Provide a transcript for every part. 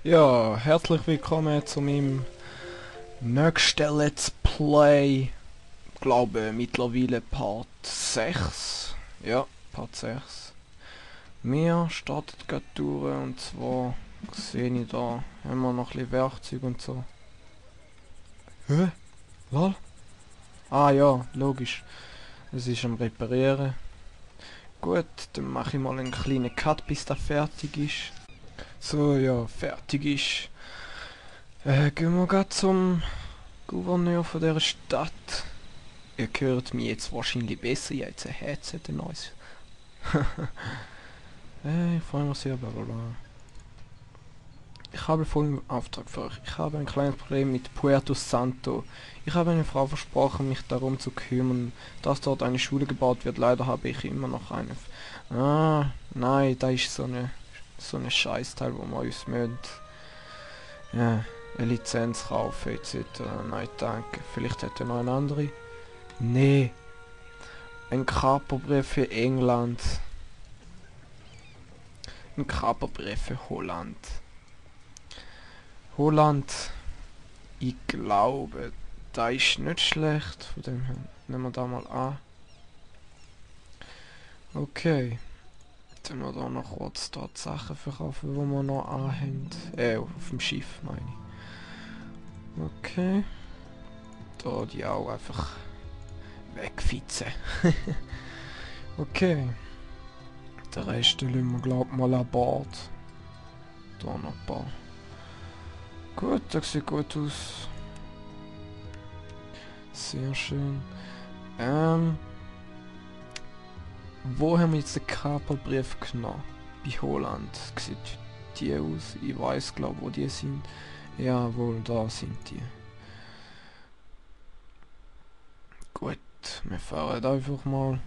Ja, herzlich willkommen zu meinem nächsten Let's Play. Ich glaube mittlerweile Part 6. Ja, Part 6. Wir starten gerade durch und zwar sehe ich da, haben wir noch ein bisschen Werkzeug und so. Hä? Lol? Ah ja, logisch. Es ist am Reparieren. Gut, dann mache ich mal einen kleinen Cut, bis das fertig ist. So, ja, fertig ist. Gehen wir grad zum Gouverneur von dieser Stadt. Ihr hört mich jetzt wahrscheinlich besser, ich habe jetzt ein Headset, ein neues. Ich freue mich sehr, blablabla. Ich habe folgenden Auftrag für euch. Ich habe ein kleines Problem mit Puerto Santo. Ich habe eine Frau versprochen, mich darum zu kümmern, dass dort eine Schule gebaut wird. Leider habe ich immer noch eine... Nein, da ist so eine Scheißteil, wo wir uns müssen. Ja, eine Lizenz kaufen etc. Nein, danke. Vielleicht hätte noch eine andere. Nee. Ein Kaperbrief für England. Ein Kaperbrief für Holland. Holland. Ich glaube, da ist nicht schlecht. Von dem her nehmen wir da mal an. Okay. Dann wir da noch kurz dort Sachen verkaufen, wo wir noch anhängen. Auf dem Schiff meine ich. Okay. Da die auch einfach wegfitzen. Okay. Den Rest lassen wir glaub mal an Bord. Da noch ein paar. Gut, das sieht gut aus. Sehr schön. Wo haben wir jetzt den Kaperbrief genommen? Bei Holland. Sieht die aus? Ich weiß glaube wo die sind. Jawohl, da sind die. Gut, wir fahren einfach mal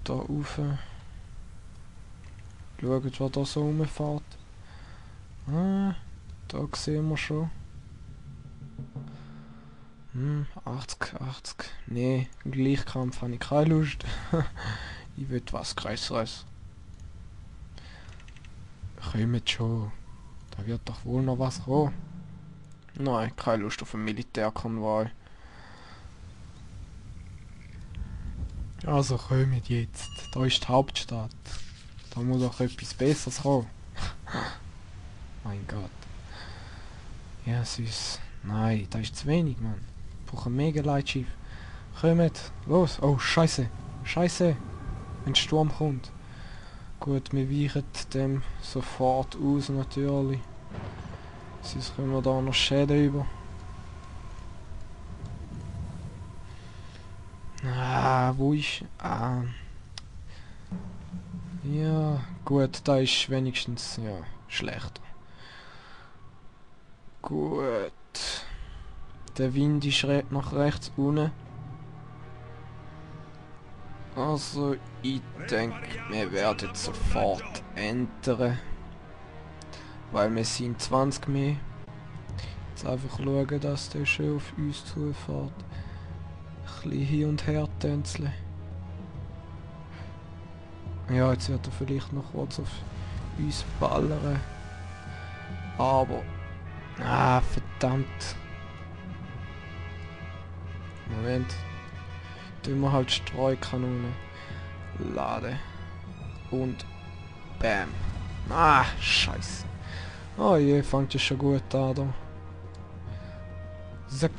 da rauf. Schauen, was da so rumfährt. Da sehen wir schon. 80. Nee, im Gleichkampf habe ich keine Lust. Ich will was Größeres. Kommt schon. Da wird doch wohl noch was kommen. Nein, keine Lust auf einen Militärkonvoi. Also kommt jetzt. Da ist die Hauptstadt. Da muss doch etwas Besseres kommen. Mein Gott. Ja, süß. Nein, da ist zu wenig, Mann. Ich brauche ein mega Leitschiff. Kommt, los. Oh, scheiße. Scheiße. Wenn der Sturm kommt. Gut, wir weichen dem sofort aus, natürlich. Sonst können wir da noch Schäden über. Wo ist... Ja, gut, da ist wenigstens, ja, schlechter. Gut. Der Wind ist nach rechts unten. Also, ich denke, wir werden sofort entern. Weil wir sind 20 mehr. Jetzt einfach schauen, dass der schön auf uns zufährt. Ein bisschen hin und her tänzeln. Ja, jetzt wird er vielleicht noch kurz auf uns ballern. Aber... verdammt. Moment. Tun wir halt Streukanonen laden. Und bam. Scheiße. Oh je, fängt ja schon gut an da. Zack.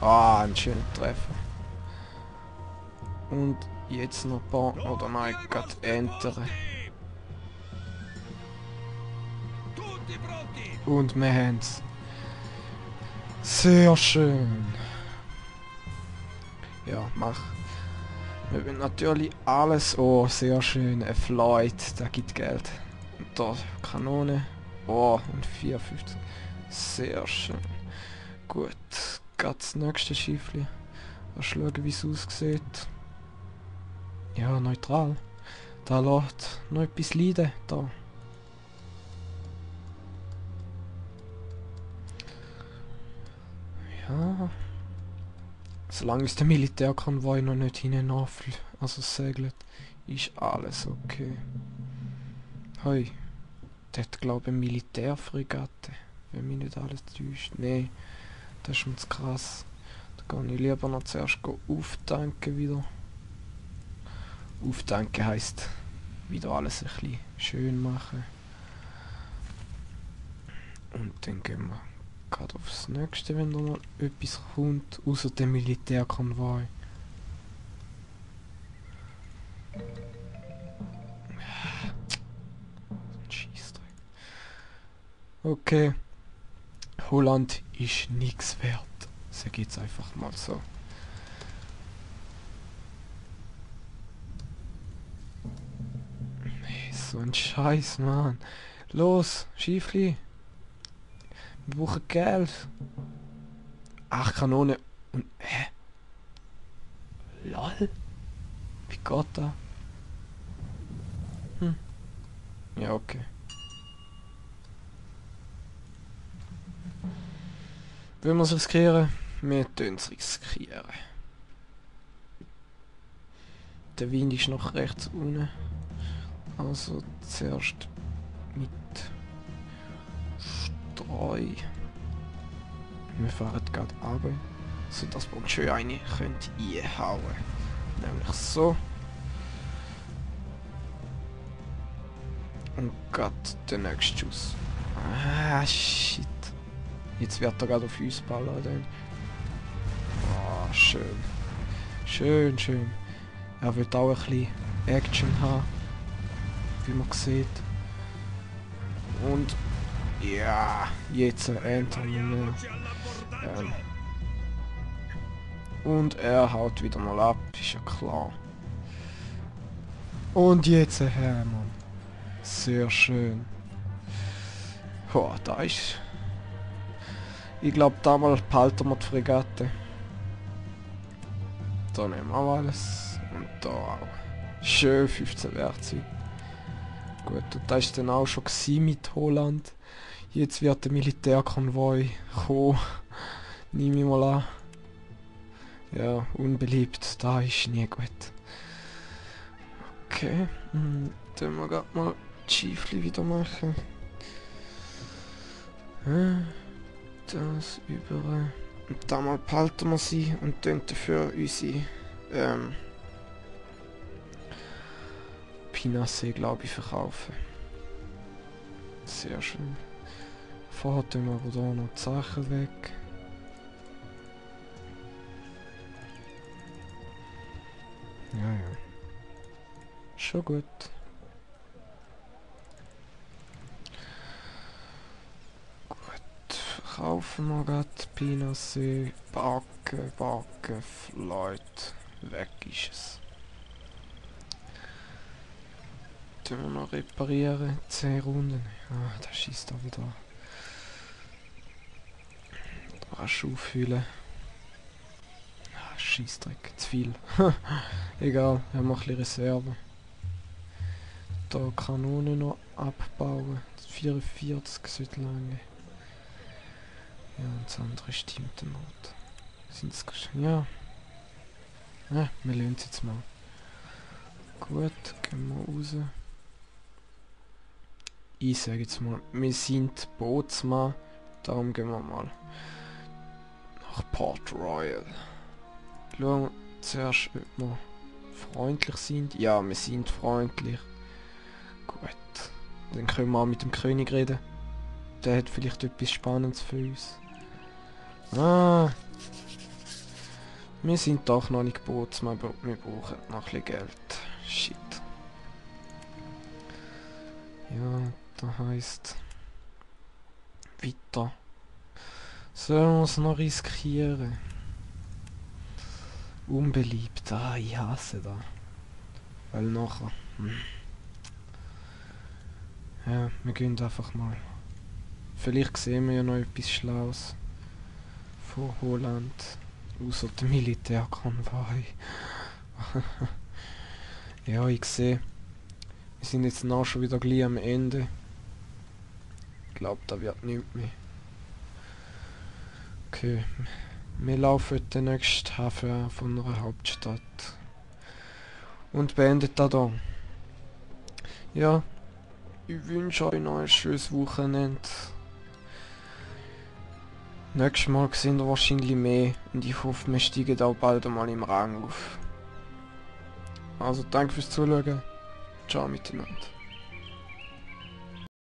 Ein schöner Treffer. Und jetzt noch ein paar, oder nein, gerade entern. Und wir haben's. Sehr schön. Ja, mach. Wir wollen natürlich alles... Oh, sehr schön. Ein Floyd, der gibt Geld. Und da Kanone. Oh, und 54. Sehr schön. Gut. Geht das nächste Schiffli. Mal schauen, wie es aussieht. Ja, neutral. Da lässt noch etwas leiden. Da. Ja. Solange es der Militärkonvoi noch nicht hinein segelt, ist alles okay. Hoi. Der hat glaube ich eine Militärfregatte, wenn mich nicht alles täuscht. Nee, das ist mir zu krass. Da gehe ich lieber noch zuerst auftanken wieder. Auftanken heisst wieder alles ein bisschen schön machen. Und dann gehen wir gerade aufs nächste, wenn da mal etwas kommt, außer dem Militärkonvoi. Scheissdreck. Okay. Holland ist nichts wert. Sag jetzt einfach mal so. Nee, so ein Scheiß, Mann. Los, Schiefli. Wir brauchen Geld. Ach, Kanone. Und, hä? Lol? Wie geht das? Ja, okay. Wollen wir es riskieren? Wir tun es riskieren. Der Wind ist noch rechts unten. Also zuerst mit Streu. Wir fahren gerade runter, sodass wir schön eine einhauen können. Nämlich so. Und gerade der nächste Schuss. Ah, shit. Jetzt wird er gerade auf uns ballern. Ah, schön. Schön, schön. Er will auch ein bisschen Action haben. Wie man sieht. Und ja, jetzt ernten wir. Und er haut wieder mal ab, ist ja klar. Und jetzt her, Mann. Sehr schön. Boah, da ist... Ich glaube, da mal behalten wir die Fregatte. Da nehmen wir auch alles. Und da auch. Schön 15 Werkzeuge. Gut, und das ist dann auch schon mit Holland. Jetzt wird der Militärkonvoi kommen. Nehme ich mal an. Ja, unbeliebt. Da ist nie gut. Okay. Dann wir gerade mal die Schiefli wieder machen. Das über. Und da mal behalten wir sie und dann dafür unsere Pinasse, glaube ich, verkaufen. Sehr schön. Vorher tun wir aber da noch die Sachen weg. Ja, ja. Schon gut. Kaufen wir gerade Pinasse, backen, Leute, weg ist es. Tun wir noch reparieren, 10 Runden. Ah, der schießt da wieder. Rasch auffüllen. Ah, Scheissdreck, zu viel. Egal, wir haben noch ein bisschen Reserve. Da Kanonen noch abbauen. 44 sollte lange. Ja, und das andere stimmt dann nicht. Sind's ja. Ja, wir lassen es jetzt mal. Gut, gehen wir raus. Ich sage jetzt mal, wir sind Bootsmann, darum gehen wir mal nach Port Royal. Schauen wir zuerst, ob wir freundlich sind. Ja, wir sind freundlich. Gut, dann können wir auch mit dem König reden. Der hat vielleicht etwas Spannendes für uns. Ah, wir sind doch noch nicht Bootsmann, aber wir brauchen noch ein bisschen Geld. Shit. Ja, das heisst... Weiter. Sollen wir es noch riskieren? Unbeliebt. Ah, ich hasse das. Weil nachher... Ja, wir gehen einfach mal. Vielleicht sehen wir ja noch etwas Schlaues. Von Holland. Außer dem Militärkonvoi. Ja, ich sehe. Wir sind jetzt noch schon wieder gleich am Ende. Ich glaube, da wird nichts mehr. Okay. Wir laufen den nächsten Hafen von einer Hauptstadt. Und beendet da. Ja. Ich wünsche euch noch ein schönes Wochenende. Nächstes Mal sehen wir wahrscheinlich mehr und ich hoffe, wir steigen auch bald einmal im Rang auf. Also danke fürs Zuschauen. Ciao miteinander.